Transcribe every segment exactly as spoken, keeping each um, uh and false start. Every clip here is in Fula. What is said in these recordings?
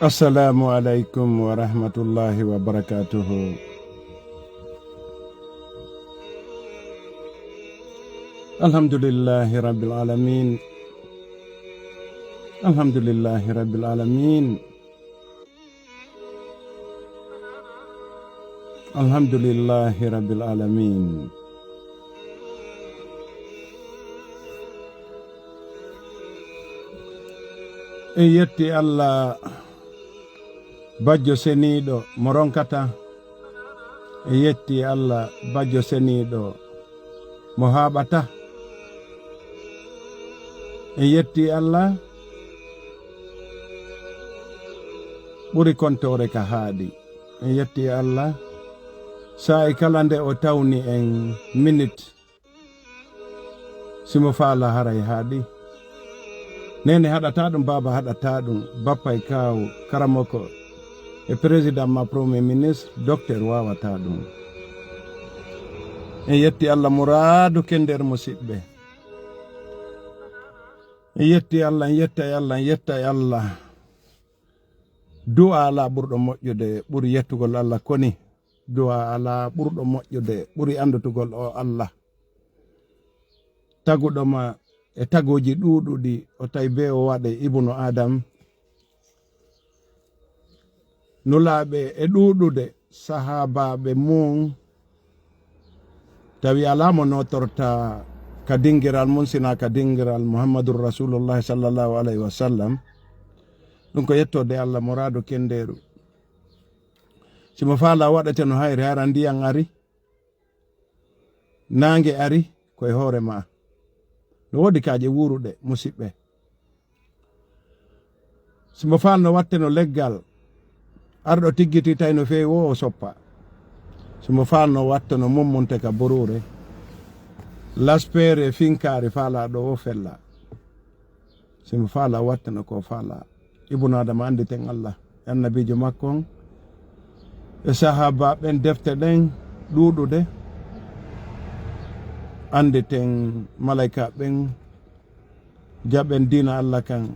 Assalamu alaikum wa rahmatullahi wa barakatuhu. Alhamdulillahi rabbil alamin. Alhamdulillahi rabbil alamin. Alhamdulillahi rabbil alamin. En yetti Allah, bajjo seniiɗo mo ronkata. En yetti Allah, bajjo seniiɗo mo haaɓata. En yetti Allah, ɓuri kontoore ka haaɗi. En yetti Allah, saa'i kala nde o tawni en minit, si mo faala haray haaɗi. Neene haɗata ɗum, baaba haɗata ɗum, bappa e kaawu, karamoko e président ma premier ministre, docteur waawata ɗum. En yetti Allah muraadu ke nder musiɓɓe. En yetti Allah, en yetta e Allah, en yetta e Allah. Du'a alaa ɓurɗo moƴƴude ɓuri yettugol Allah koni. Du'a alaa ɓurɗo moƴƴude ɓuri anndutugol o Allah. Taguɗo ma e tagooji ɗuuɗuɗi, o tawi bee o waɗe Ibnu Adam. Nulaaɓe e ɗuuɗude, sahaabaaɓe mum, tawi alaa mo nootorta ka dingiral mum, sina ka dingiral Muhammadur Rasulullah sallallahu alayhi wa sallam. Ɗum ko yettoode Allah, moraado kendeeru. Si mo faala waɗete no hayre, hara ndiyan ari, naange ari, ko e hoore ma. No woodi kaaƴe wuuruɗe, musiɓɓe. Si mo faalno watteno leggal, arɗo tiggiti tawi no feewi wo o soppa. Si mo faalno watteno mummunte ka buruure, laspeere finkaari faalaaɗo o fella. Si mo faala watteno ko faala. Ibnu Adama annditen Allah, e annabiijo makko on, e sahaaba ɓen, defte ɗen ɗuuɗude. Annditen malaika ɓen, jaɓen diina Allah kan.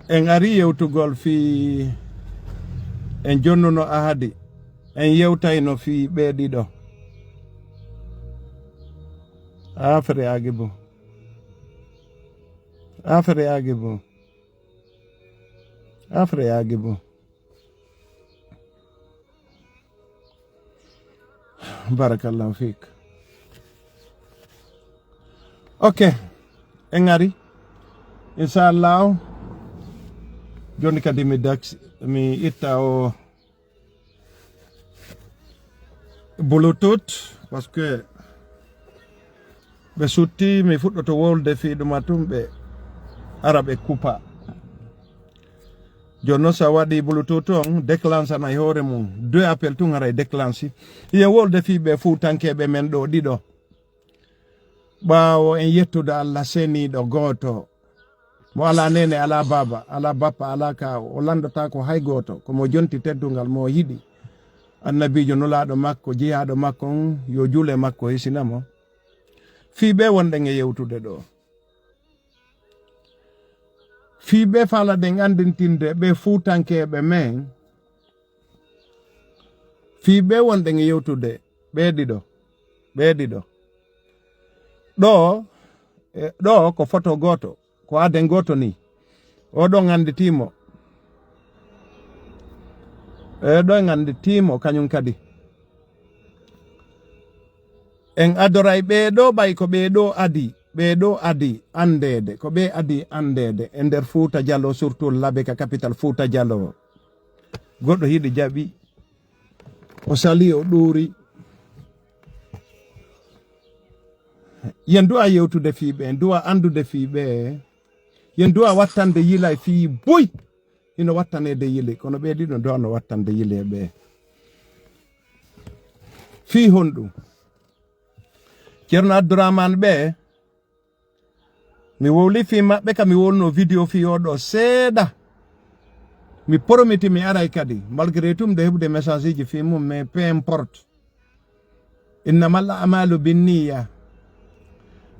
En ari yewtugol fii, en jonnuno ahadi, en yewtayno fii ɓee ɗiɗo. Afere Agibu. Afere Agibu. Afere Agibu. Barakallahu fiik. Ok. En ngari. Inchallahu. Joni kadi mi dax-, mi itta o Bluetooth, parce que ɓe sutti, mi fuɗɗoto wolde fii ɗuma tun ɓe ara ɓe kupa. Jooni non, so a waɗi Bluetooth on, déclenchana e hoore mum. Deux appel tun haray déclenchi. Hiya wolde fii ɓe fuutankeeɓe men ɗoo ɗiɗo. Ɓaawo en yettude Allah seniiɗo gooto, mo alaa neene, alaa baaba, alaa bappa, alaa kaaw, o lanndotaako hay gooto, ko mo jonti teddungal, mo o yiɗi. Annabiijo nulaaɗo makko, jiyaaɗo makko on, yo juule makko hisina mo. Fii ɓe wonɗen e yewtude ɗoo. Fii ɓe faalaɗen anndintinde ɓe fuutankeeɓe men, fii ɓe wonɗen e yewtude, ɓee ɗiɗo, ɓee ɗiɗo. Ɗoo, e, ɗoo ko foto gooto, ko aaden gooto nii. Oo ɗon annditiimo. E, ɗoo en annditiimo kañum kadi. En adoray ɓee ɗoo, ɓay ko ɓee ɗoo adii, ɓee ɗoo adii anndeede, ko ɓee adii anndeede e nder Fuuta Jaloo, surtout Labe ka capital Fuuta Jaloo. Goɗɗo hiɗi jaɓi, o salii, o ɗuuri. Yen du'a yewtude fii ɓe, en du'a anndude fii ɓe, yen du'a wattande yilay fii buy. Hino wattaneede yili, kono ɓee ɗiɗo du'a no wattande yili e ɓe. Fii honɗum? Ceerno Abdourahmane ɓe, mi wowli fii maɓɓe ka mi wonno vidéo fii oo ɗoo seeɗa. Mi promiti mi aray kadi, malgré tout miɗo heɓude message ji fii mum, mais peu importe. Innamal amalu binniya.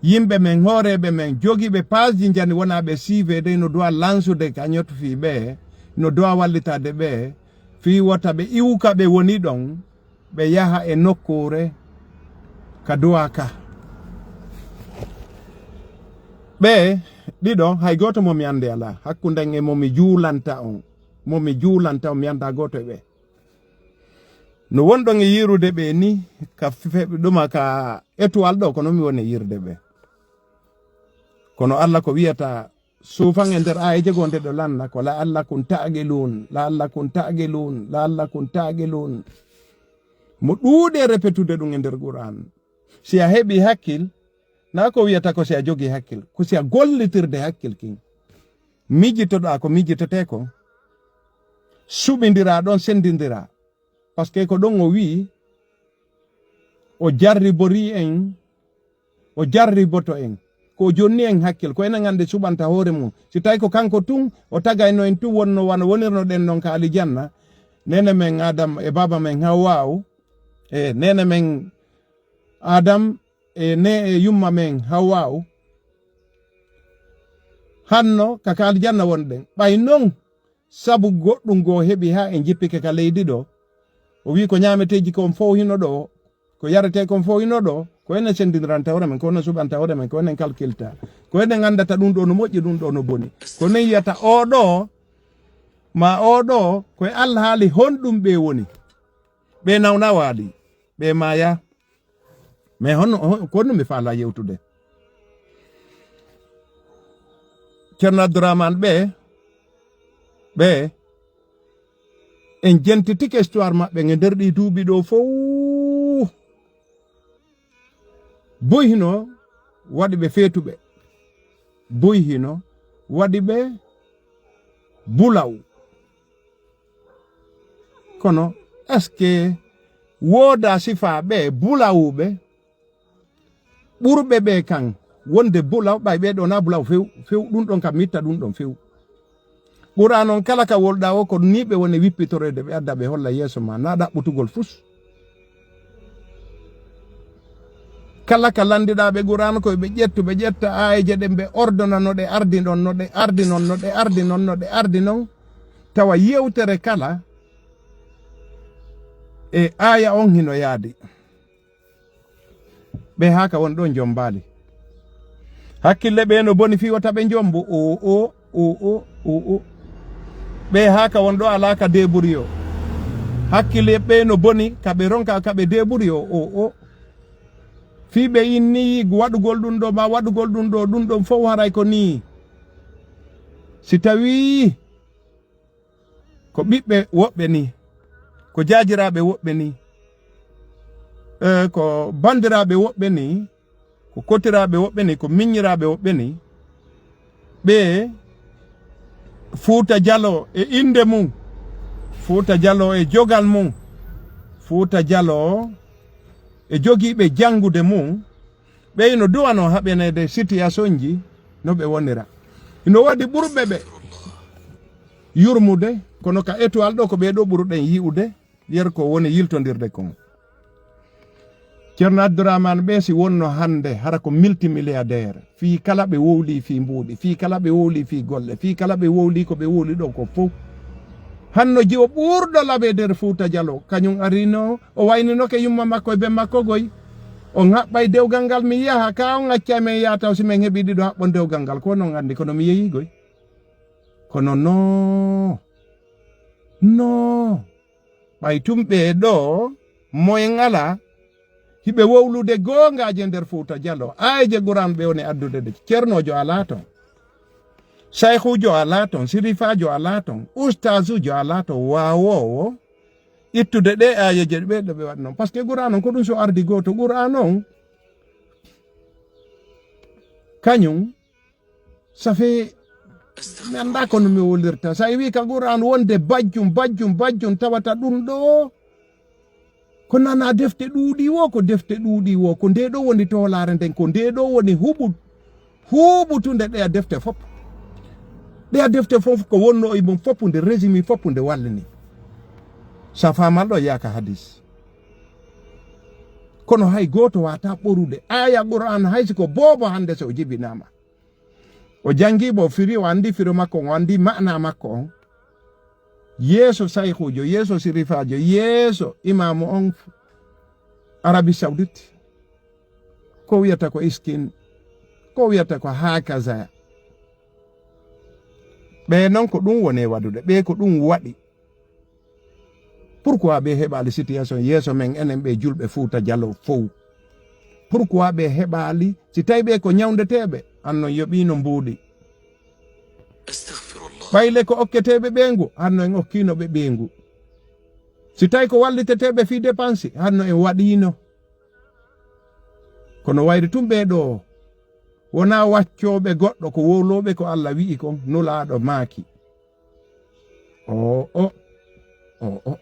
Yimɓe men, hooreeɓe men, jogiiɓe paasji njani wonaa ɓe siiveede, no duwa lansude ka ñotu fii ɓe, no duwa wallitaade ɓe, fii wota ɓe iwka ɓe woni ɗon, ɓe yaha e nokkuure ka duwa ka. Ɓe ɗiɗo, hay gooto mo mi anndi alaa, hakkunden e mo mi juulanta on, mo mi juulanta on, mi anndaa gooto e ɓe. No wonɗon e yiirude ɓe ni, ka fe-, ɗuma ka étoile ɗo, kono mi woni e yiirude ɓe. Kono Alla ko wiyata, suufan e nder aayeje goo nde ɗo lanna, ko la'allakum ta'qiluun, la'allakum ta'qiluun, la'allakum ta'qiluun. Mo ɗuuɗi e repetude ɗum e nder Qur'aan. Si a heɓi hakkil, na ko wiyata ko si a jogi hakkil, ko si a gollitirde hakkil kin. Mijitoɗaa ko mijitotee ko. Suɓindiraa ɗon sendindiraa. Parce que ko ɗon o wi'i, o jarriborii en, o jarriboto en. Ko o jonni en hakkil, ko enen anndi suɓanta hoore mum. Si tawi ko kanko tun, o tagayno en tun wonno wano wonirnoɗen non ka alijanna. Neene men Adam e baaba men Hawwaawu, e neene men Adam e ne e yumma men Hawwaawu. Hanno ka ka alijanna wonɗen. Ɓay non, sabu goɗɗum goo heɓi haa en jippike ka leydi ɗo. O wi'i ko ñaameteeji kon fow hino ɗo, ko yaretee kon fow hino ɗo, ko enen sendindiranta hoore men, ko enen suɓanta hoore men, ko enen kalkilta. Ko enen anndata ɗum ɗo no moƴƴi, ɗum ɗo no boni. Ko enen yiyata oo ɗo, maa oo ɗo, ko e alhaali honɗum ɓe woni. Ɓe nawna waali, ɓe maaya. Mais honno, hon-, ko honno mi faalaa yewtude? Ceerno Abdourahmane ɓe, ɓe, en jentitike histoire maɓɓe e nder ɗii duuɓi ɗo fow. Buy hino waɗi ɓe feetuɓe. Buy hino waɗi ɓe bulaw. Kono, est-ce que woodaa sifaa ɓe bulawuɓe ɓurɓe ɓe kan wonde bulaw, ɓay ɓe ɗo na bulaw few, few, ɗum ɗon kam mi itta ɗum ɗon few. Ɓura non kala ka wolɗaa o, ko ni ɓe woni wippitoroyde, ɓe adda ɓe holla yeeso ma, na ɗaɓɓutugol fus. Kala ka lanndiɗaa ɓe Qur'aana ko ɓe ƴettu, ɓe ƴetta aayeeje ɗen, ɓe ordona no ɗe ardi non, no ɗe ardi non, no ɗe ardi non, no ɗe ardi non. Tawa yewtere kala e aaya on hino yaadi. Ɓe haa ka won ɗon jombaali. Hakkille ɓe no boni fii wota ɓe jombo. O, o, o, o, o, o. Ɓe haa ka won ɗo alaa ka débrouiller o. Hakkille ɓe no boni ka ɓe ronka ka ɓe débrouiller o, o, o. Fii ɓe inni waɗugol ɗum ɗo, ma waɗugol ɗum ɗo, ɗum ɗon fow haray ko nii. Si tawii ko ɓiɓɓe woɓɓe nii, ko jaajiraaɓe woɓɓe nii, eh, ko banndiraaɓe woɓɓe nii, ko kotiraaɓe woɓɓe nii, ko miññiraaɓe woɓɓe nii, ɓe Fuuta Jaloo e innde mum, Fuuta Jaloo e jogal mum, Fuuta Jaloo e jogiiɓe janngude mum, ɓe ino duwanoo haɓaneede situation ji no ɓe wonira. Ino waɗi ɓurɓe ɓe yurmude, kono ka étoile ɗo ko ɓee ɗo ɓuruɗen yi'ude, yer ko woni yiltondirde kon. Ceerno Abdourahmane ɓe si wonno hannde hara ko multimilliardaire, fii kala ɓe wowli fii mbuuɗi, fii kala ɓe wowli fii golle, fii kala ɓe wowli ko ɓe wowli ɗo ko fow. Hanno jiwo ɓurɗo laɓe nder Fuuta Jaloo, kañum arino, o wayninoke yumma makko e ben makko goy. On haɓɓay dewgal ngal mi yaha, ka on accay men yaha taw si men heɓi ɗiɗo haɓɓon dewgal ngal, ko non anndi kono mi yehi goy. Kono no, no, ɓay tum ɓe ɗo, moyen alaa, hiɓe wowlude goongaaje nder Fuuta Jaloo. Aayeeje Qur'aan ɓe woni addude ɗe. Ceernoojo alaa ton. Sayhuujo alaa ton. Sirifaajo alaa ton. Ustaazujo alaa ton. Waawoowo ittude ɗe aayeeje ɓe ɗo ɓe waɗi non. Parce que Qur'aan on ko ɗum so ardi gooto. Qur'aan on kañum, ça fait, mi anndaa ko no mi wolirta. So a wii ka Qur'aan wonde bajjum, bajjum, bajjum, tawata ɗum ɗo ko nana defte ɗuuɗi wo, ko defte ɗuuɗi wo, ko nde ɗo woni toolaare nden, ko nde ɗo woni huɓu-, huɓutunde ɗeya defte fop. Ɗeya defte fof ko wonno e mum fop nde résumé fop nde wallini. Sa faamal ɗo yaaka hadis. Kono hay gooto waata ɓorude aya Qur'an, hay si ko boobo hannde, so o jibinaama. O janngi mo, o firi, o anndi firo makko on, o anndi ma'ana makko on. Yeeso sayhuujo, yeeso sirifaajo, yeeso imaamu on Arabie Saoudite. Ko wiyata ko iskin, ko wiyata ko hakaza. Ɓe non ko ɗum woni e waɗude, ɓe ko ɗum waɗi. Pourquoi ɓe heɓaali situation yeeso men enen ɓe julɓe Fuuta Jaloo fow? Pourquoi ɓe heɓaali, si tawi ɓe ko ñawndeteeɓe, hanno yoɓiino mbuuɗi? Astaghfirullah. Ɓayle ko okketeeɓe ɓeyngu, hanno en okkiino ɓe ɓeyngu. Si tawi ko walliteteeɓe fii dépense, hanno en waɗiino. Kono wayri tun ɓee ɗoo, wonaa waccooɓe goɗɗo, ko wowlooɓe ko Alla wi'i kon, Nulaaɗo maaki. Oo, o, oo, o.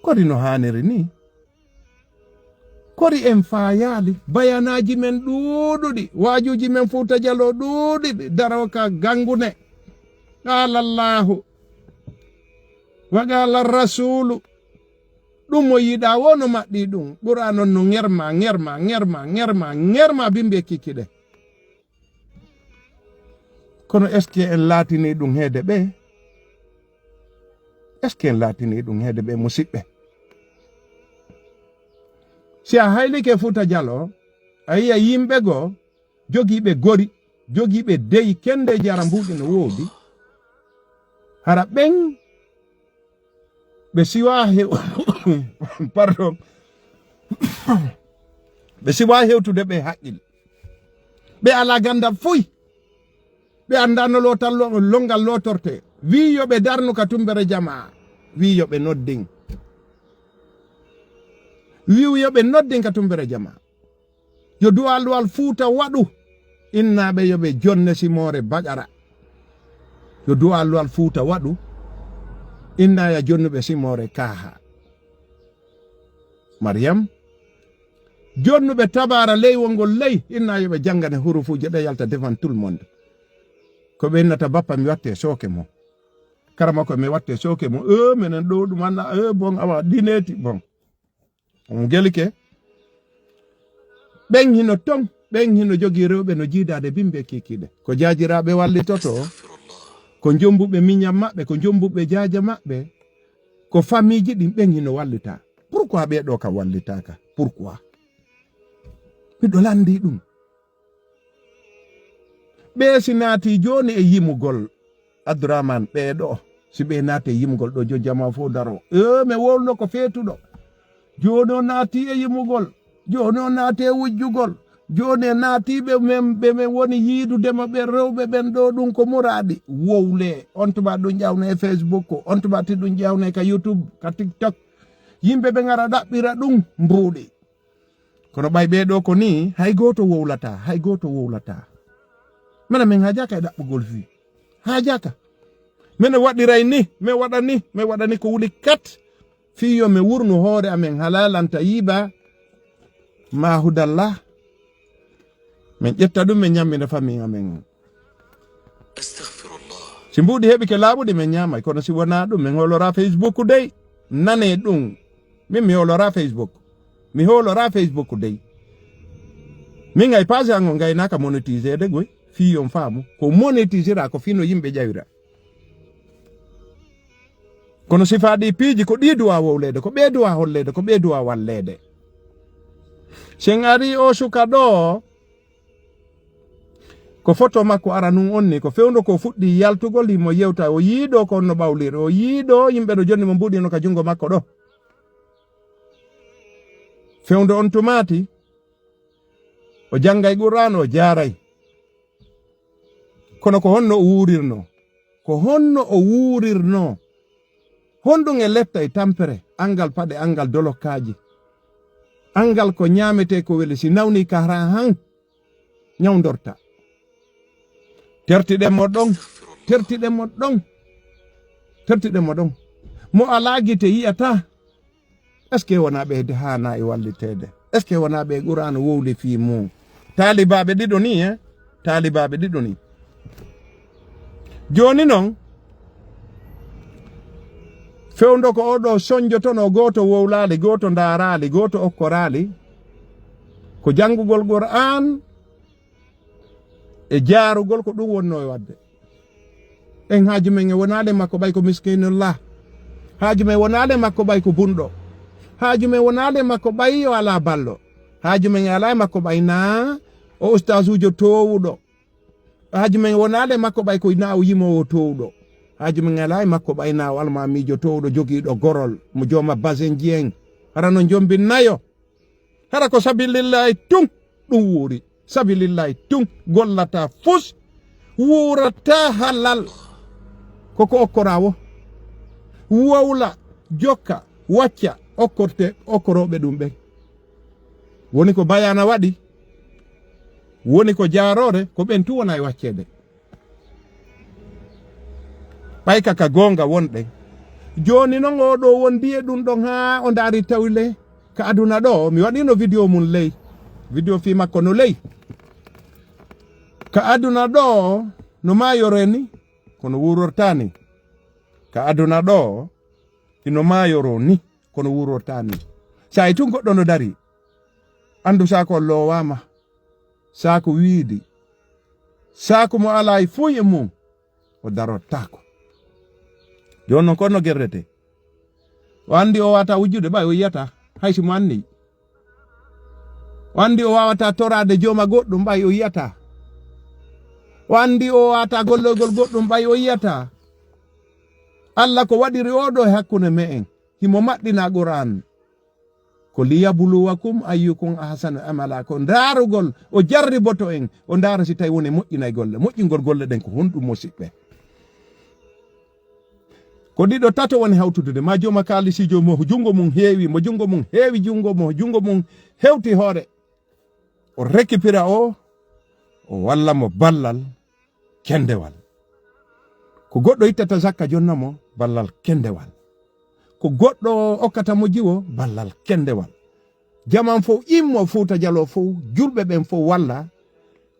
Kori no haaniri ni? Kori en faayaali? Bayanaaji men ɗuuɗuɗi, waajuuji men Fuuta Jaloo ɗuuɗuɗi, daroo ka ganngune. Qaala Allaahu, wa qaala Rasuulu. Ɗum mo yiɗaa wo no maɗɗii ɗum. Qur'aan on no ŋerma, ŋerma, ŋerma, ŋerma, ŋerma bimbi e kikkiɗe. Kono est-ce que en laatinii ɗum heede ɓe? Est-ce que en laatinii ɗum heede ɓe, musiɓɓe? Si a haylike Fuuta Jaloo, a yi'a yimɓe goo jogiiɓe gori, jogiiɓe deyi, kenndeeji hara mbuuɗi no woodi. Hara ɓen ɓe siwaa hew-, pardon. Ɓe siwaa hewtude ɓe haqqil. Ɓe alaa ganndal fuy. Ɓe anndaa no lootal lo-, lonngal lootortee. Wii yo ɓe darnu ka tumbere jamaa. Wii yo ɓe noddin. Wii yo ɓe noddin ka tumbere jamaa. Yo du'aluwal Fuuta waɗu. Innaaɓe yo ɓe jonne simoore baƴara. Yo du'aluwal Fuuta waɗu. Innaa ya jonnuɓe simoore kaaha. Mariyam. Jonnuɓe tabaara ley wongol ley. Innaa yo ɓe janngane hurufuuje ɗe yalta devant tout le monde. Ko ɓe innata bappa mi watte sooke mo. Karama ko mi watte sooke mo. Eh, menen ɗo ɗum anna, eh, bon, awa, ɗineeti, bon. On gelike. Ɓen hino ton, ɓen hino jogii rewɓe no jiidaade bimbi e kiikiiɗe. Ko jaajiraaɓe wallitoto, ko jombuɓe miñan maɓɓe, ko jombuɓe jaaja maɓɓe, ko famiiji ɗin ɓen hino wallitaa. Pourquoi ɓee ɗoo ka wallitaaka? Pourquoi? Miɗo lanndii ɗum. Ɓee si naatii jooni e yimugol, Abdourahmane, ɓee ɗoo, si ɓee naati e yimugol ɗoo, jooni jamaa fof daroo. Ee, mi wowluno ko feetuɗo. Jooni o naatii e yimugol. Jooni o naatii e wujjugol. Jooni e naatii ɓe men, ɓe men woni yiidude mo, ɓe rewɓe ɓen ɗoo, ɗum ko muraadi. Wowlee. On tuma ɗum ƴawna e Facebook, on tuma ti ɗum ƴawna ka YouTube, ka TikTok. Yimɓe ɓe ngara ɗaɓɓira ɗum mbuuɗi. Kono ɓay ɓee ɗoo ko nii, hay gooto wowlataa, hay gooto wowlataa. Mene min haajaaka e ɗaɓɓugol fii. Haajaaka. Mene waɗiray nii, mi waɗa nii, mi waɗa nii ko wuli kat. Fii yo mi wurnu hoore amen halaalan tayiba. Ma hudallah. Min ƴetta ɗum, min ñammina famille amen. Astaghfirullah. Si mbuuɗi heɓike laaɓuɗi, min ñaamay. Kono si wonaa ɗum, min hooloraa Facebook dey. Nanee ɗum. Min mi hooloraa Facebook. Mi hooloraa Facebook dey. Min ay page an on ngaynaaka monétiseede goy. Fii on faamu. Ko monétisira ko fii no yimɓe ƴawira. Kono sifaa ɗii piiji ko ɗii duwaa wowleede, ko ɓee duwaa holleede, ko ɓee duwaa walleede. Si en arii oo suka ɗoo, ko foto makko ara nun on ni, ko fewndo ko fuɗɗii yaltugol, himo yewta, o yii ɗoo ko on no ɓawliri, o yii ɗoo yimɓe no jonni mo mbuuɗi no ka junngo makko ɗoo. Fewndo on tumaati, o janngay Qur'aan, o jaaray. Kono ko honno o wuurirnoo? Ko honno o wuurirnoo? Honɗum e letta e tampere, anngal paɗe, anngal dolokkaaji, anngal ko ñaametee ko weli, si nawnii ka hara han ñawndorta. Tertiɗen mo ɗon, tertiɗen mo ɗon, tertiɗen mo ɗon. Mo alaa gite yi'ataa. Est-ce que wonaa ɓe haanaa e walliteede? Est-ce que wonaa ɓe Qur'aana wowli fii mum? Taalibaaɓe ɗiɗo nii, eh? Taalibaaɓe ɗiɗo nii. Jooni non, Fewndo ko oɗo sonjotono, gooto wowlaali, gooto ndaaraali, gooto okkoraali. Ko janngugol Qur'aan e jaarugol ko ɗum wonnoo e waɗde. En haaju men e wonaade makko ɓay ko miskinullah. Haaju men wonaade makko ɓay ko bunɗo. Haaju men wonaade makko ɓay o alaa ballo. Haaju men e alaa e makko ɓay naa o ustaasuujo toowuɗo. Haaju men wonaade makko ɓay ko naa o yimoowo toowuɗo. Haaju men alaa e makko ɓay naa o almaamiijo toowuɗo jogiiɗo gorol mo jooma basenji en. Hara no njombin nayo. Hara ko sabilillahi tun ɗum wuuri. Sabilillahi tun gollata fus. Wuurata halal. Koko okkora wo. Wowla, jokka, wacca, okkorte, okkorooɓe ɗum ɓen. Woni ko bayaana waɗi. Woni ko jaaroore, ko ɓen tun wona e wacceede. Ɓay ka, ka goonga wonɗen. Jooni non, oo ɗoo wondi e ɗum ɗon haa o ndaari tawle ka aduna ɗoo. Mi waɗiino video mum ley. Video fii makko no ley. Ka aduna ɗoo no maayoree ni, kono wuurortaa ni. Ka aduna ɗoo ino maayoroo ni, kono wuurortaa ni. Saa'i tun goɗɗo no darii. Anndu saako on loowaama. Saako wiidi. Saako mo alaa e foy e mum. O darottaako. Jooni non, ko no gerretee. O anndi o waawataa wujjude, ɓay o yi'ataa. Hay si mo anni. O anndi o waawataa toraade jooma goɗɗum, ɓay o yi'ataa. O anndi o waawataa golloygol goɗɗum, ɓay o yi'ataa. Alla ko waɗiri oo ɗoo e hakkunde me'en. Himo maɗɗina Qur'aan. Ko liyabluwakum ayyukum ahsanu amala. Ko ndaarugol, o jarriboto en, o ndaara si tawi woni moƴƴinay golle. Moƴƴingol golle ɗen ko honɗum, musiɓɓe? Ko ɗiɗo, tato woni hawtudude. Ma jooma kaalisiijo mo junngo mum heewi, mo junngo mum heewi junngo, mo junngo mum hewti hoore. O récupéra o, o walla mo ballal kendewal. Ko goɗɗo ittata zakka jonna mo, ballal kendewal. Ko goɗɗo okkata mo jiwo, ballal kendewal. Jaman fow immo, Fuuta Jaloo fow, julɓe ɓen fow walla.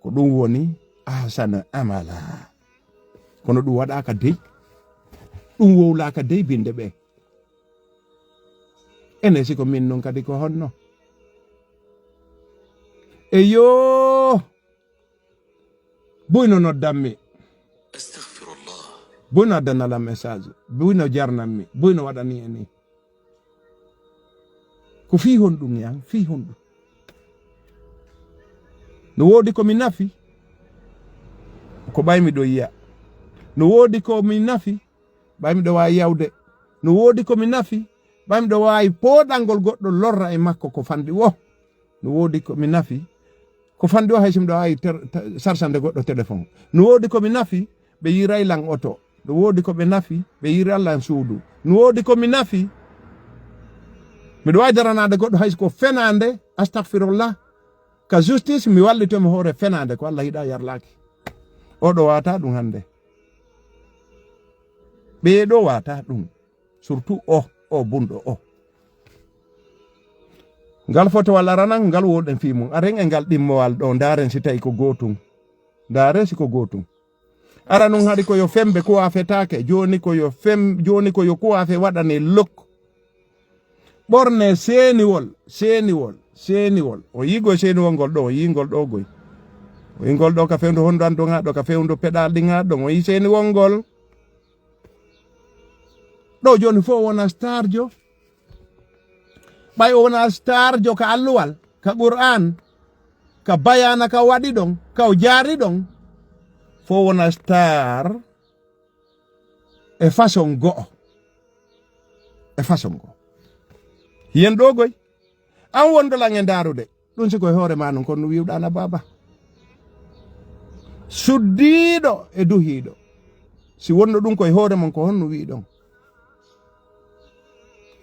Ko ɗum woni ahsana amala. Kono ɗum waɗaaka dey. Ɗum wowlaaka dey binde ɓe. Enen si ko min nun kadi ko honno? Eyoo! Buyno noddanmi. Astaghfirullah. Buyno addanalam message. Buyno jarnammi. Buyno waɗani e ni. Ko fii honɗum yan? Fii honɗum? No woodi ko mi nafi? Ko ɓay miɗo yi'a. No woodi ko mi nafi? Ɓay miɗo waawi yawde. No woodi ko mi nafi? Ɓay miɗo waawi pooɗangol goɗɗo lorra e makko ko fanɗi wo. No woodi ko mi nafi? Ko fanɗi wo hay si miɗo waawi ter-, ta-, sarsande goɗɗo téléphone. No woodi ko mi nafi? Ɓe yiiray lan oto. No woodi ko ɓe nafi? Ɓe yiiray lan suudu. No woodi ko mi nafi? Miɗo waawi daranaade goɗɗo hay si ko fenaande, astaghfirullah. Ka justice, mi wallito mi hoore fenaande ko Allah yiɗaa yarlaaki. Oo ɗoo waawataa ɗum hannde. Ɓee ɗoo waawataa ɗum. Surtout o, o bunɗo o. Ngal fotowal aranan, ngal woɗen fii mum. Aren e ngal ɗimmowal ɗoo, ndaaren si tawi ko gootum. Ndaaren si ko gootum. Ara nun hari ko yo fembe kuwafetaake, jooni ko yo fem-, jooni ko yo kuwafe waɗane lok. Ɓorne seeniwol, seeniwol, seeniwol. O yiigo e seeniwol ngol ɗoo, o yiingol ɗoo goy. O yiingol ɗoo ka fewndo hondu an ɗon haa ɗoo, ka fewndo peɗal ɗin haa ɗon. O yii seeniwol ngol. Ɗoo jooni fof wona starjo. Ɓay o wona starjo ka alluwal, ka Qur'aan, ka bayaana ka waɗi ɗon, ka o jaari ɗon. Fof wona star e façon go'o. E façon go'o. Yen ɗoo goy. An wondolan e ndaarude. Ɗum si ko e hoore maa non, kono no wi'uɗaa na baaba. Suddiiɗo e duhiiɗo. Si wonno ɗum ko e hoore mon, ko honno wi'uɗon?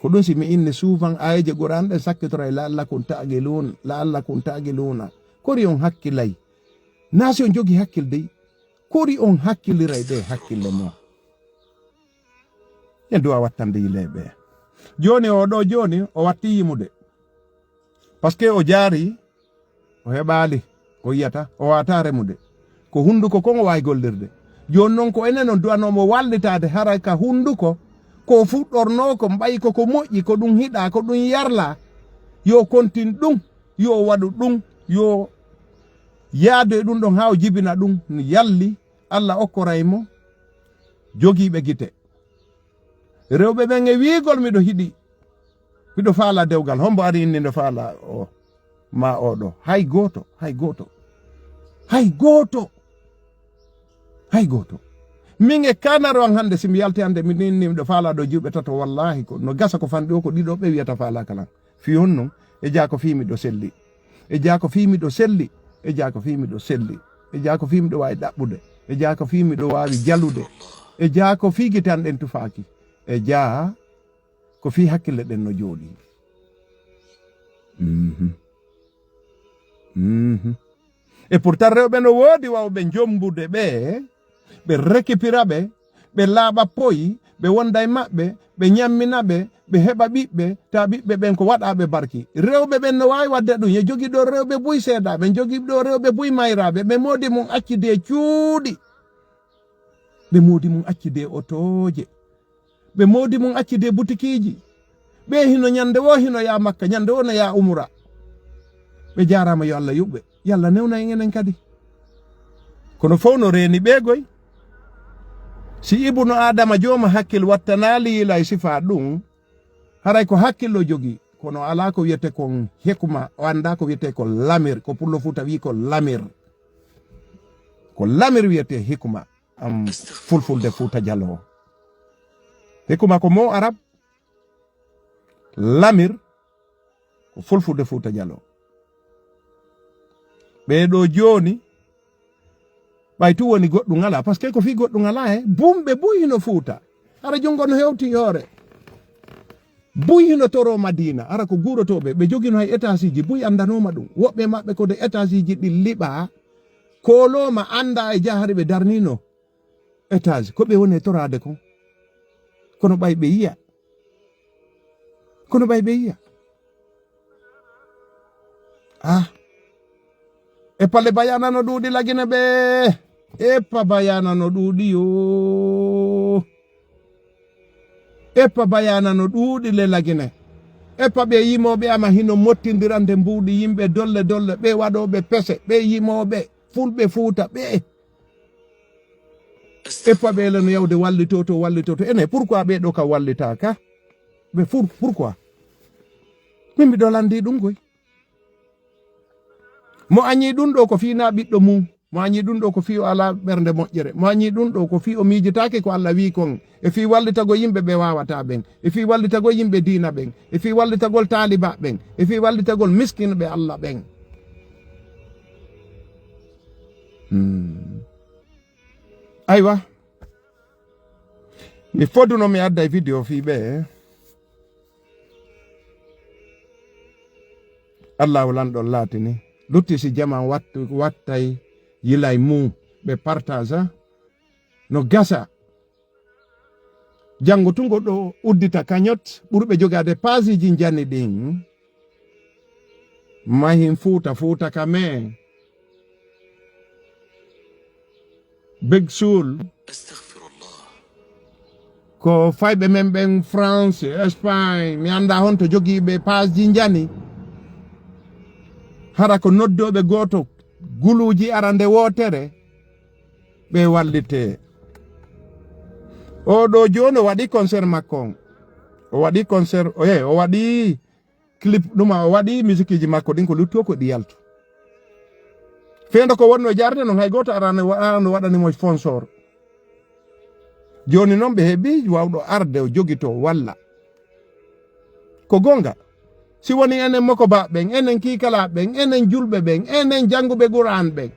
Ko ɗum si mi inni souvent aayeeje Qur'aan ɗen sakkitora e la'allakum ta'qiluun, la'allakum ta'qiluuna. Kori on hakkilay. Naa si on jogi hakkil dey. Kori on hakkiliray ɗe hakkille mon. En du'a wattande yileeɓe. Jooni o ɗoo jooni o watti yimude. Parce que o jaari, o heɓaali, o yiyata, o waata remude. Ko hunduko kon o waawi gollirde. Jooni non ko enen on du'anoomo wallitaade haray ka hunduko Ko fuɗɗornoo ko mbayi ko ko moƴƴi, ko ɗum hiɗaa, ko ɗum yarlaa. Yo kontin ɗum, yo waɗu ɗum, yo yaadu e ɗum ɗon haa o jibina ɗum. Yalli, Allah okkoray mo jogiiɓe gite. Rewɓe ɓen e wiigol miɗo hiɗi, miɗo faala dewgal. Hombo ari inni no faala o, ma oɗo? Hay gooto, hay gooto, hay gooto, hay gooto. Min e kanaro an hannde, si mi yalti hannde, mi inni miɗo faala ɗo juuɓe tato, wallaahi ko no gasa ko fanɗi o, ko ɗiɗo ɓe wiyata faala kalan. Fii honno? E jaa ko fii miɗo selli. E jaa ko fii miɗo selli. E jaa ko fii miɗo selli. E jaa ko fii miɗo waawi ɗaɓɓude. E jaa ko fii miɗo waawi jalude. E jaa ko fii gite an ɗen tufaaki. E jaa ko fii hakkille ɗen no jooɗii. Mhm. Mhm. E pourtant rewɓe no woodi wawɓe jombude ɓe, ɓe récupéra ɓe, ɓe laaɓa poyi, ɓe wonda e maɓɓe, ɓe ñammina ɓe, ɓe heɓa ɓiɓɓe, ta ɓiɓɓe ɓen ko waɗaaɓe barki. Rewɓe ɓen no waawi waɗde ɗum, yo jogii ɗo rewɓe buy seedaaɓe, jogii ɗo rewɓe buy mayraaɓe, ɓe moodi mum acci de cuuɗi. Ɓe moodi mum acci de otooje. Ɓe moodi mum acci de butikiiji. Ɓe hino ñande woo hino yaa Makka, ñande woo no yaa umura. Ɓe jaaraama, yo Allah yuɓɓe. Yo Allah newna en enen kadi. Kono fow no reeni ɓe goy. Si Ibnu Aadama jooma hakkil wattanaali yila e sifaa ɗum, haray ko hakkillo jogii, kono alaa ko wiyetee kon hikma, o anndaa ko wiyetee ko lamir, ko pullo Fuuta wi'i ko lamir. Ko lamir wiyetee hikma, am fulfulde Fuuta Jaloo. Hikma ko mo Arab, lamir ko fulfulde Fuuta Jaloo. Ɓee ɗoo jooni, ɓay tun woni goɗɗum alaa, parce que ko fii goɗɗum alaa he, bumɓe buy hino Fuuta. Hara junngo no hewti hoore. Buy hino toroo Madiina, hara ko guurotooɓe, ɓe jogino hay étageji, buy anndanooma ɗum. Woɓɓe maɓɓe ko de étageji ɗin liɓaa, koolooma, anndaa e jaa hari ɓe darnino étage. Ko ɓe woni e toraade kon. Kono ɓay ɓe yi'a. Kono ɓay ɓe yi'a. Ah. E pale bayana no ɗuuɗi lagine ɓe. E pa bayana no ɗuuɗi yo. E pa bayana no ɗuuɗi le lagine. E pa ɓe yimooɓe ama hino mottindirande mbuuɗi yimɓe dolle dolle, ɓe waɗooɓe pese, ɓe yimooɓe fulɓe Fuuta ɓe. E pa ɓe le no yawde wallito to, wallito to. Ene, pourquoi ɓe ɗo ka wallitaaka? Ɓe fur, pourquoi? Min mbiɗo lanndi ɗum koy. Mo añi ɗum ɗo ko fii na ɓiɗɗo mum. Mo añi ɗum ɗo ko fii o alaa ɓernde moƴƴere. Mo añi ɗum ɗo ko fii o miijitaake ko Allah wii kon. E fii wallitago yimɓe ɓe waawataa ɓen. E fii wallitagol yimɓe diina ɓen. E fii wallitagol taaliba ɓen. E fii wallitagol miskinɓe Allah ɓen. Hmm. Aywa. Mi foduno mi adday video fii ɓe. Allahu lanɗo laatini. Lutti si jaman wattu, wattay yilay mum. Ɓe partage, ah. No gasa. Janngo tun goɗɗo uddita kañot ɓurɓe jogaade paasiji njani ɗin. Mahin Fuuta, Fuuta ka men. Big Sul. Ko fayɓe men ɓen France, Espagne, mi anndaa honto jogiiɓe paasji njani. Hara ko noddooɓe gooto, guluuji arande wootere, ɓe wallitee. Oo ɗoo jooni o waɗi concert makko on. O waɗi concert, o, eh, o waɗi clip ɗum, o waɗi musiqueji makko ɗin, ko lutti o ko ɗi yaltu. Feendo ko wonno e jaarde non, hay gooto araano wa-, araano waɗani mo sponsor. Jooni non ɓe heɓi wawɗo arde o jogito walla. Ko gonga. Si woni enen mokobaaɓe ɓen, enen kiikalaaɓe ɓen, enen julɓe ɓen, enen jannguɓe Qur'an ɓen,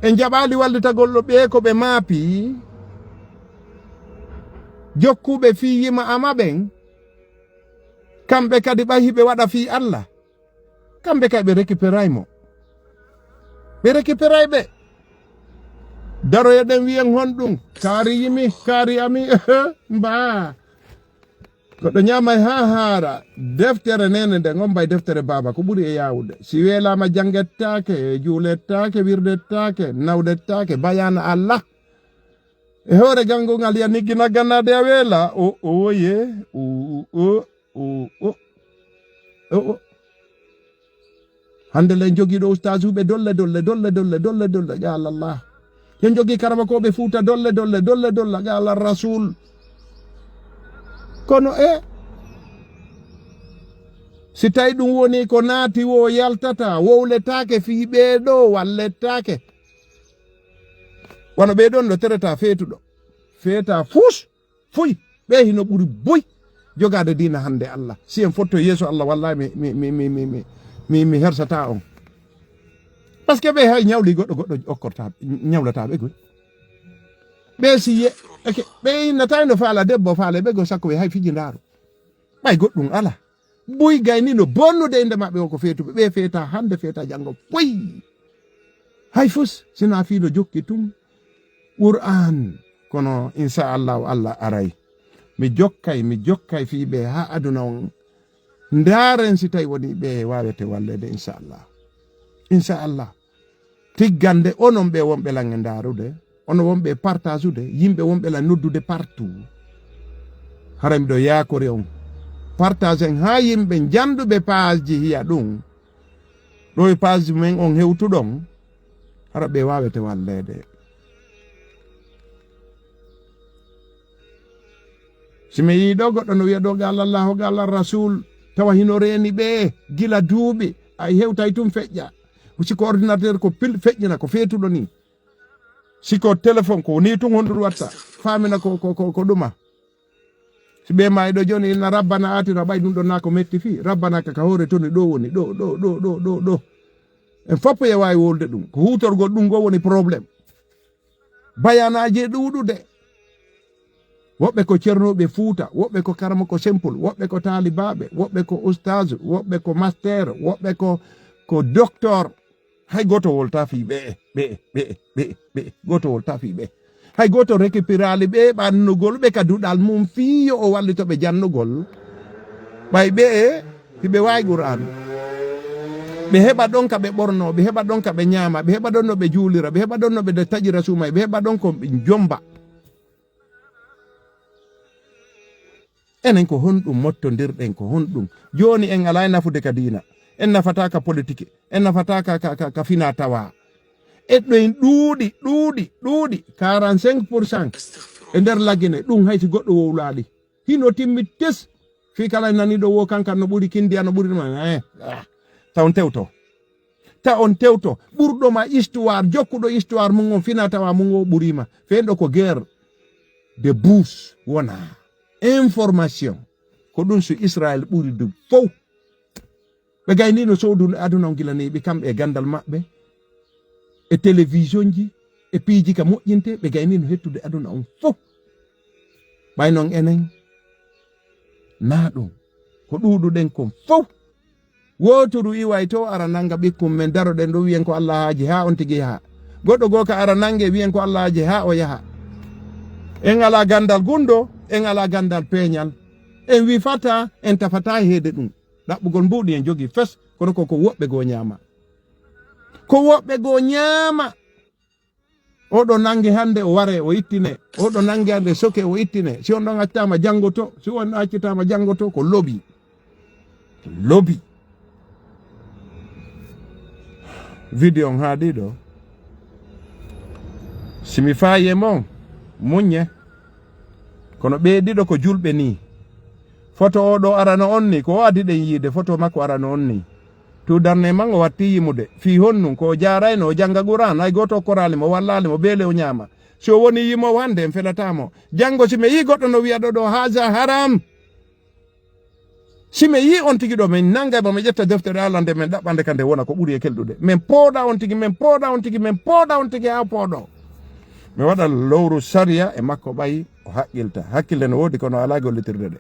en jaɓaali wallitagol ɗo ɓe ko ɓe maapi, jokkuɓe fii yima ama ɓen, kamɓe kadi ɓay hiɓe waɗa fii Allah, kamɓe kay ɓe récupéray mo. Ɓe récupéray ɓe. Daroyeɗen wiyen honɗum, kaari yimi, kaari ami, mbaa. Goɗɗo ñaamay haa haara. Deftere nene nden, on mbay deftere baaba, ko ɓuri e yaawude. Si weelaama janngettaake, juulettaake, wirdettaake, nawdettaake, bayaana Allah. E hoore gango ngal ya niggi nagganaade a weela. O, o, ye, o, o, o, o, o, o. Hannde le jogiiɗo ustaasuuɓe dolle, dolle, dolle, dolle, dolle, dolle, ya Allah. Yo jogii karamakooɓe Fuuta dolle, dolle, dolle, dolle, ya Allah Rasul. Kono e, si tawi ɗum woni ko naati wo yaltata, wowletaake fii ɓee ɗoo, walletaake. Wano ɓee ɗon no tereta feetuɗo. Feeta fus, fuy, ɓee hino ɓuri buy jogaade diina hannde Allah. Si en fotto yeeso Allah, wallahi mi, mi, mi, mi, mi, mi, mi, mi hersata on. Parce que ɓee hay ñawli goɗɗo, goɗɗo okkorta, ñawlata ɓe goy. Ɓee si ye, eke, ɓee innata no faala debbo, faale ɓe go sakko ɓe hay fiji ndaaro. Ɓay goɗɗum ala. Buy gayni no bonnude innde maɓɓe o ko feetuɓe. Ɓee feeta hannde, feeta janngo. Puy! Hay fus, sina fii no jokki tun. Qur'an, kono insha Allahu Allah aray. Mi jokkay, mi jokkay fii ɓe haa aduna on. Ndaaren si tawi woni ɓe waawete walleede, insha Allah. Insha Allah. Tiggande onon ɓe wonɓe lan e ndaarude, onon wonɓe e partageude, yimɓe wonɓe lan noddude partout. Hara miɗo yaakori on. Partagen haa yimɓe njannduɓe page ji hiya ɗum. Ɗo e page men on hewtuɗon, hara ɓe waawete walleede. Si mi yii ɗo goɗɗo no wiya ɗo, "Qala Allahu, qala Rasul," tawa hino reeni ɓe gila duuɓi, ay hewtay tun feƴƴa. Si ko ordinateur ko pil feƴƴina ko feetuɗo ni. Si ko téléphone ko ni tun honɗun watta. Faamina ko, ko, ko, ko ɗuma. Si ɓe maayi ɗo jooni inna rabbana atina ɓay ɗum ɗo naa ko metti fii. Rabbana ka, ka hoore toni ɗo woni, ɗo, ɗo, ɗo, ɗo, ɗo, ɗo. En foppo e waawi wolde ɗum. Ko huutorgol ɗum ngo woni problème. Bayanaaji e ɗuuɗude. Woɓɓe ko cernooɓe Fuuta, woɓɓe ko karamoko simple, woɓɓe ko taalibaaɓe, woɓɓe ko ustaazu, woɓɓe ko master, woɓɓe ko, ko docteur. Hay gooto wolta fii ɓe'e, ɓe'e, ɓe'e, ɓe'e, ɓe'e. Gooto wolta fii ɓe'e. Hay gooto récupéraali ɓe ɓannugol ɓe ka duɗal mum fii yo o wallito ɓe jannugol. Ɓay ɓe'e, hiɓe waawi Qur'aan. Ɓe heɓa ɗon ka ɓe ɓornoo, ɓe heɓa ɗon ka ɓe ñaama, ɓe heɓa ɗon no ɓe juulira, ɓe heɓa ɗon no ɓe taƴira suumay, ɓe heɓa ɗon ko ɓe jomba. Enen ko honɗum mottondirɗen, ko honɗum? Jooni en alaa e nafude ka diina. En nafataa ka politiki. En nafataa ka, ka, ka, ka fina tawa. Eɗɗo en ɗuuɗi, ɗuuɗi, ɗuuɗi. Quarante-cinq pour cent e nder Lagine. Ɗum hay si goɗɗo wowlaali. Hino timmi tes. Fii kala en nani ɗo wo kankan no ɓuri kindiya, no ɓuri ɗum. Eh, ah. Taw on tewto. Ta on tewto. Ɓurɗo ma histoire, jokkuɗo histoire mum on fina tawa mum o ɓuri ma. Fenɗo ko guerre de bouche wona. Information. Ko ɗum so Israël ɓuri du fow. Ɓe gayni no soodu aduna on gila neeɓi kamɓe e gandal maɓɓe. E télévision ji, e piiji ka moƴƴinte, ɓe gayni no hettude aduna on fow. Ɓay non enen, naa ɗum. Ko ɗuuɗuɗen kon fow. Wooturu iway to ara nanga ɓikkun men daroɗen ɗum wiyen ko Allah haaji haa on tigi yaha. Goɗɗo goo ka ara nange wiyen ko Allah haaji haa o yaha. En alaa gandal gundo, en alaa gandal peeñal. En wifataa, en tafataa heede ɗum. Ɗaɓɓugol mbuuɗi en jogii fes, kono ko, ko woɓɓe goo ñaama. Ko woɓɓe goo ñaama. Oɗo nange hannde o ware o ittine. Oɗo nange hannde soke o ittine. Si on ɗon accitaama janngo to, si on ɗon accitaama janngo to, ko lobi. Lobi. Video on haaɗi ɗo. Si mi faayi e mon, muññe. Kono ɓee ɗiɗo ko julɓe nii. Foto oɗo arano on nii, ko o adi ɗen yiide, foto makko arano on nii. Tuudarne man o watti yimude. Fii honnun ko o jaarayno, o jannga Qur'aan, hay gooto okkoraali mo, wallaali mo, beele o ñaama. Si o woni yimoowo hannde, en felataa mo. Janngo si mi yii goɗɗo no wi'a ɗo ɗo, "Haza haram." Si mi yii on tigi ɗo, min nangay mo, mi ƴetta deftere Alla nde, min ɗaɓɓande ka nde wona ko ɓuri e kelɗude. Min pooɗa on tigi, min pooɗa on tigi, min pooɗa on tigi haa pooɗo. Mi waɗa lowru sariya e makko ɓay o haqqilta. Hakkille no woodi kono alaa gollitirde ɗe.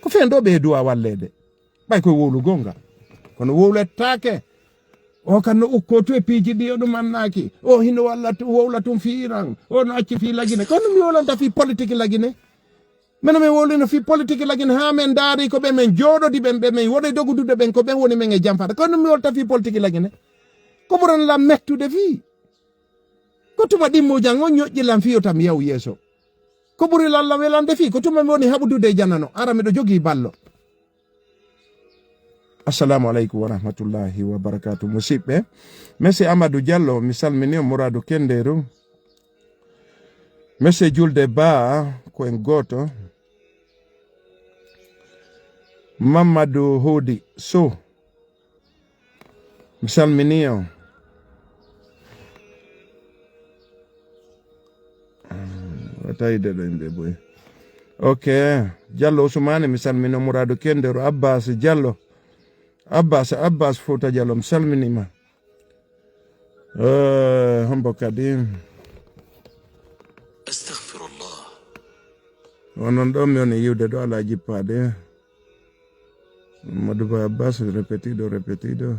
Ko feen ɗo ɓe duwa walleede. Ɓay koye wowlu gonga. Kono wowlettaake. O kan no ukko to e piiji ɗi o ɗum annaaki. O hino walla tu-, wowla tun fii Iran. O no acci fii Lagine. Kono mi wowlanta fii politique Lagine. Mino mi wowlino fii politique Lagine haa men ndaari ko ɓe men jooɗodi ɓen, ɓe men woni dogudude ɓen ko ɓen woni men e jamfata. Kono mi wolta fii politique Lagine. Ko ɓuran lan mettude fii. Ko tuma ɗimmujan on ñoƴƴi lan fiyo tam yaw yeeso. Ko ɓuri lalla welande fii, ko tuma mi woni haɓudude e janano, ara miɗo jogii ballo. Assalamu aleykum wa rahmatullahi wa barakatuh, musidɓe. Monsieur Amadou Diallo, mi salmini on, Mourado Kenderu. Monsieur Julde Ba, ko en gooto. Mamadou Hodi Sow, mi salmini on. Wata yiɗde ɗo yimɓe boy. Ok. Diallo Ousmane, mi salmino Mourado Kenderu. Abbas Diallo. Abbas, Abbas Fouta Diallo, mi salminima. Eh, hombo kadi? Astaghfirullah. Onon ɗo mi woni yiwde ɗo, alaa jippaade. Mamadou Ba Abbas, repetido, repetido.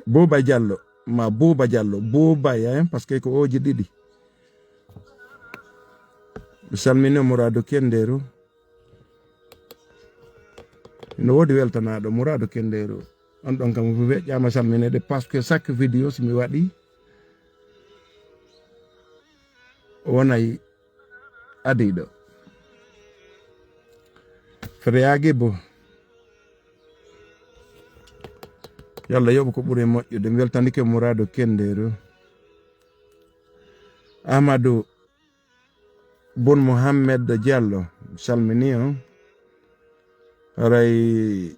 Buuba Diallo, ma Buuba Diallo, Buuba ya, hein, parce que ko ooji ɗiɗi. Mi salmini Mourado Kenderu. No woodi weltanaaɗo Mourado Kenderu. On ɗon kam weƴƴaama salmineede, parce que chaque vidéo si mi waɗi, o wonay adiiɗo. Frère Agibu. Yo Allah yoɓu ko ɓuri moƴƴude. Mi weltanike Mourado Kenderu. Amadou Bun Mohamed Diallo, mi salmini on. Haray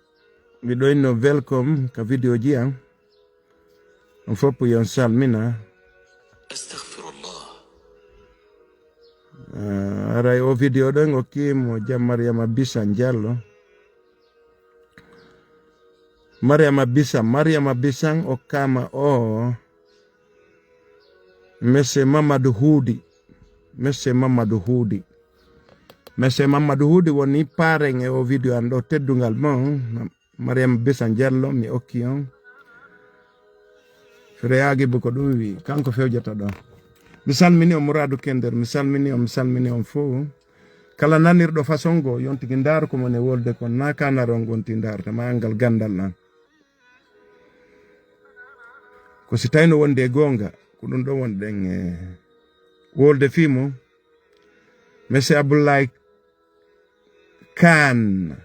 miɗo inno welcome ka vidéo ji an. On fof yo on salmina. Astaghfirullah. Ah, haray o vidéo ɗon okkiimo jam Mariama Bisan Diallo. Mariama Bisan, Mariama Bisan okkaama o Monsieur Mamadou Huudi. Monsieur Mamadou Huudi. Monsieur Mamadou Huudi woni paaren e o vidéo an ɗo teddungal mon. Mariama Bisan Diallo, mi okki on. Frère Agibu ko ɗum wi, kanko fewjata ɗo. Mi salmini on Mourado Kenderu, mi salmini on, mi salmini on fof. Kala nanirɗo façon goo, yontigi ndaaru ko mon e wolde kon, na ka naron gonti ndaarta, ma angal gandal lan. Ko si tawino wonde e goonga, ko ɗum ɗo wonɗen e wolde fii mum. Monsieur Abdoulaye Kane.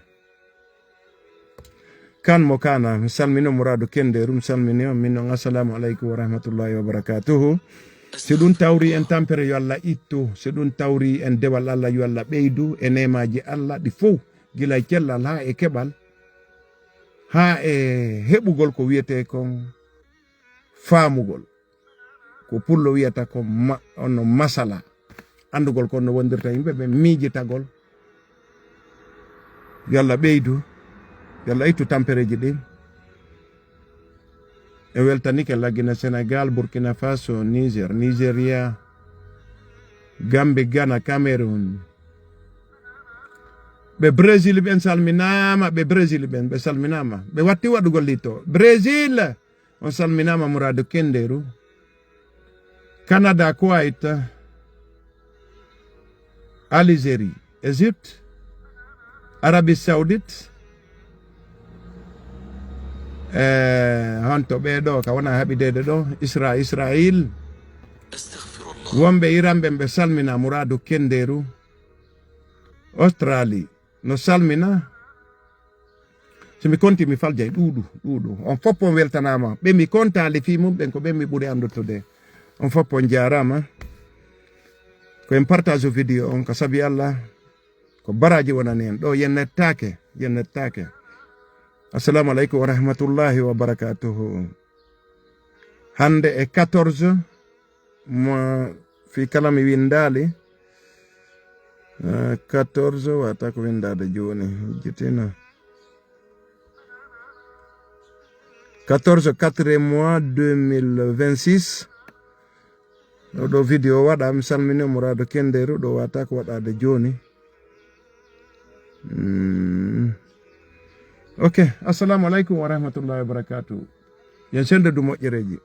Kane mo Kana, mi salmini on Mourado Kenderu, mi salmini on, min on, assalamu aleykum wa rahmatullahi wa barakatuhu. Si ɗum tawri en tampere, yo Allah ittu. Si ɗum tawri en dewal Allah, yo Allah ɓeydu e neemaaji Allah ɗi fof, gila e cellal haa e keɓal, haa e heɓugol ko wiyetee kon faamugol. Ko pullo wiyata ko ma-, ono masala. Anndugol kon no wondirta yimɓe ɓe, miijitagol. Yo Allah ɓeydu, yo Allah ittu tampereeji ɗin. En weltanike Lagine, Senegal, Burkina Faso, Niger, Nigeria, Gambie, Ghana, Cameroun. Ɓe Brésil ɓen salminaama, ɓe Brésil ɓen ɓe salminaama. Ɓe watti waɗugol litto. Brésil, on salminaama, Mourado Kenderu. Canada, Kuwait, Algérie, Égypte, Arabie Saoudite, eh, honto ɓee ɗo ka wona haɓideede ɗo, Isra-, Israël. Wonɓe Iran ɓen ɓe salmina, Mourado Kenderu. Australie no salmina. So mi konti, mi faljay ɗuuɗu, ɗuuɗu. On fof on weltanaama. Ɓe mi kontaali fii mum ɓen, ko ɓen mi ɓuri anndude. On fof on jaaraama. Ko en partage vidéo on, ko sabi Allah, ko baraaji wonani en. Ɗo yen nettaake, yen nettaake. Assalamu aleykum wa rahmatullahi wa barakatuhu. Hannde e quatorze, mo fii kala mi winndaali, eh, quatorze, wata ko winndaade jooni, hujjitina. Quatorze, quatre mois, deux mille vingt-six. Oɗo vidéo waɗa, mi salmini Mourado Kenderu, ɗo wata ko waɗaade jooni. Mm. Ok, assalamu aleykum wa rahmatullahi wa barakatuh. Yen senndu moƴƴereeji.